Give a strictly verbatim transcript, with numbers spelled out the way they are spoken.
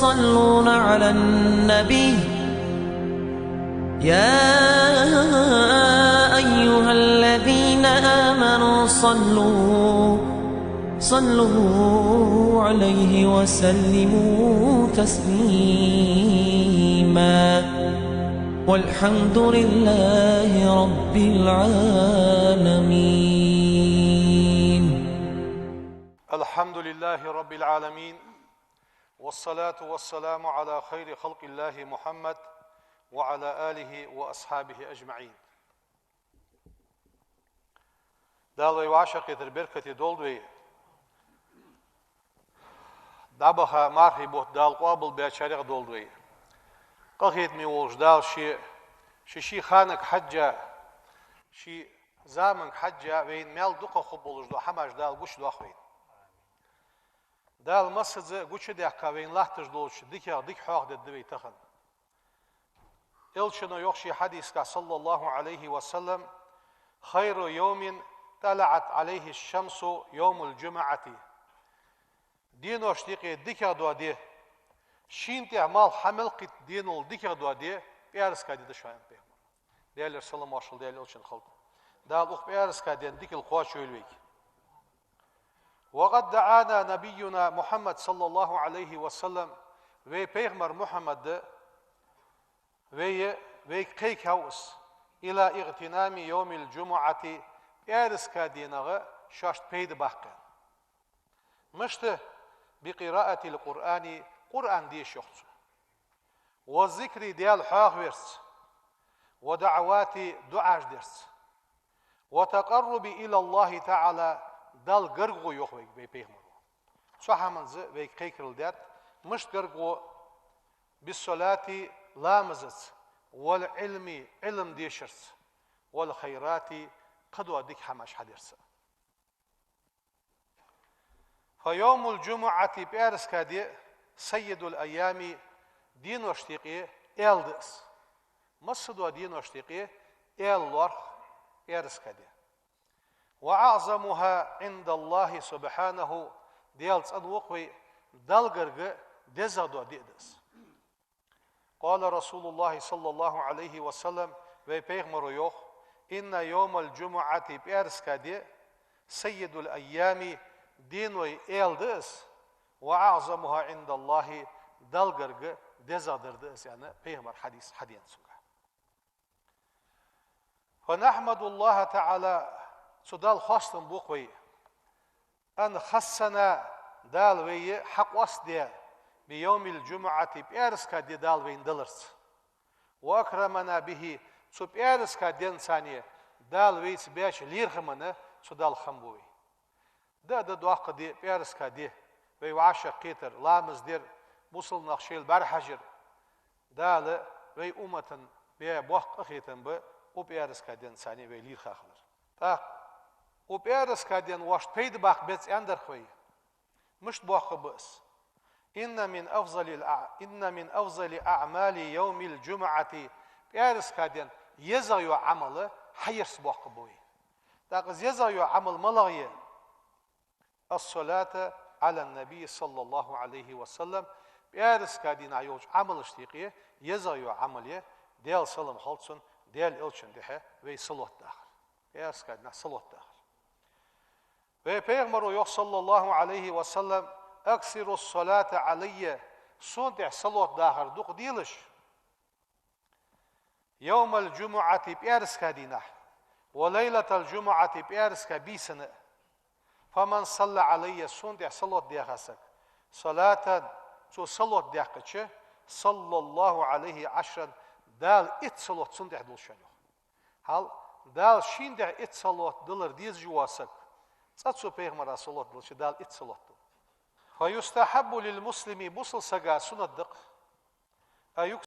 يصلون على النبي. يا أيها الذين آمنوا صلوا، صلوا عليه وسلموا تسليما. والحمد لله رب العالمين. الحمد لله رب العالمين، والصلاة والسلام على خير خلق الله محمد وعلى آله وأصحابه أجمعين. Дала вай вӀашагӀкхетар беркате долда вай. ДӀабаха мархий бутт Дала къоабалбаьчарех долда вай. Къахетаме волча Дала ший, ший, ший ханага хьежжа, ший заманга хьежжа вайна мел дукха хургболаш дола хӀамаш Дала гучадоах вайна. Дала массаза гучадаьккха вайна латташ долча диках дика хьоахадергда вай тахан. Элчано йоах ший хьадисагахь, صلى الله عليه وسلم: «خير يوم طلعت عليه الشمس يوم الجمعة». Деношта юкъе дикагӀа дола ди, шийна тӀехьа малх хьа мел кхийтта денал дикагӀа дола ди пӀаьраска ди да шоана, аьннад пайхамара. Даьлера салам-моаршал Даьла элчанна хилда. Дала укх пӀаьраска ден дикал кхоачайойла вайга. وقد دعانا نبينا محمد صلى الله عليه وسلم, вай пайхамар Мухьаммад вай, вайга кхайкав из, إلى اغتنام يوم الجمعة, пӀаьраска денах шоашта пайда баккха. Мишта? بقراءة القرآن, Къуръан деша, йоах цо. والذكر, Даьла хьоахаварца. والدعوات, дуӀаш дарца. والتقرب إلى الله تعالى, Далла гаргагӀо, йоах вайга вай пайхамара. Цу хӀаманца вайга кхайкарал даьд, мишта гаргагӀо? بالصلاة, ламазаца. والعلم, Ӏилма дешарца. والخيرات, кхыдола дика хӀамаш хьадарца. فيوم الجمعة, пӀаьраска ди, سيد الأيام, деношта юкъе аьла да из. Массадола деношта юкъе аьла лоархӀ пӀаьраска ди. وأعظمها عند الله سبحانه, Даьла цӀенвоаккх вай, Далла гарга дезагӀа дола ди да из. قال رسول الله صلى الله عليه وسلم, вай пайхамара йоах: إن يوم الجمعة, пӀаьраска ди, سيد الأيام, деной аьла да из, وأعظمها عند الله, Далла гарга дезагӀа дар да из, аьнна, пайхамара хьадис хьадена цунгахь. فنحمد الله تعالى, цу Далла хоастам бу-кх вай, أن خصنا, Дала вай хьакъоастадаь, بيوم الجمعة, пӀаьраска ди Дала вайна даларца. وأكرمنا به, цу пӀаьраска денца Дала вайца баьча лерхӀамах цу Далла хоам бу вай. Даа да доккха ди, пӀаьраска ди, вай вӀашагӀкхетар, ламаз дар, бусалба нах шоайла бӀарахьажар. Дала вай уммата баь боккха къахетам ба укх пӀаьраска денца вай лерхӀа хилар. ТӀаккха укх пӀаьраска ден вайна пайда баккха беза аьннадар-кх вай. Мишта боккха ба из? إن من أفضل الأع-، إن من أفضل أعمال يوم الجمعة, пӀаьраска ден езагӀа йола Ӏамал хьаярца боккха ба вай. ТӀаккха из езагӀа йола Ӏамал малагӀа я? الصلاة على النبي صلى الله عليه وسلم, пӀаьраска дийнахьа йолча Ӏамалашта юкъе езагӀа йола Ӏамал я, Даьла салам хилда цунна, Даьла элчан тӀехьа вай салот дахар. ПӀаьраска дийнахьа салот дахар. Вай пайхамара йоах, صلى الله عليه وسلم: أكثروا الصلاة علي, сона тӀехьа салот дахар дукха делаш. يوم الجمعة, пӀаьраска дийнахьа, وليلة الجمعة, пӀаьраска бийсана а. فمن صلى علي, сона тӀехьа салот даьха саг, صلاة, цо салот даьккхача, صلى الله عليه عشرا, Дала итт салот цунна тӀехьа дуллаш я, йоах. Хьал, Дала шийна тӀехьа итт салот далар дезаш вола саг, цкъа цо пайхамара салот далча, Дала итт салот дул. فيستحب للمسلم, бусалба сага суннат да-кх, أن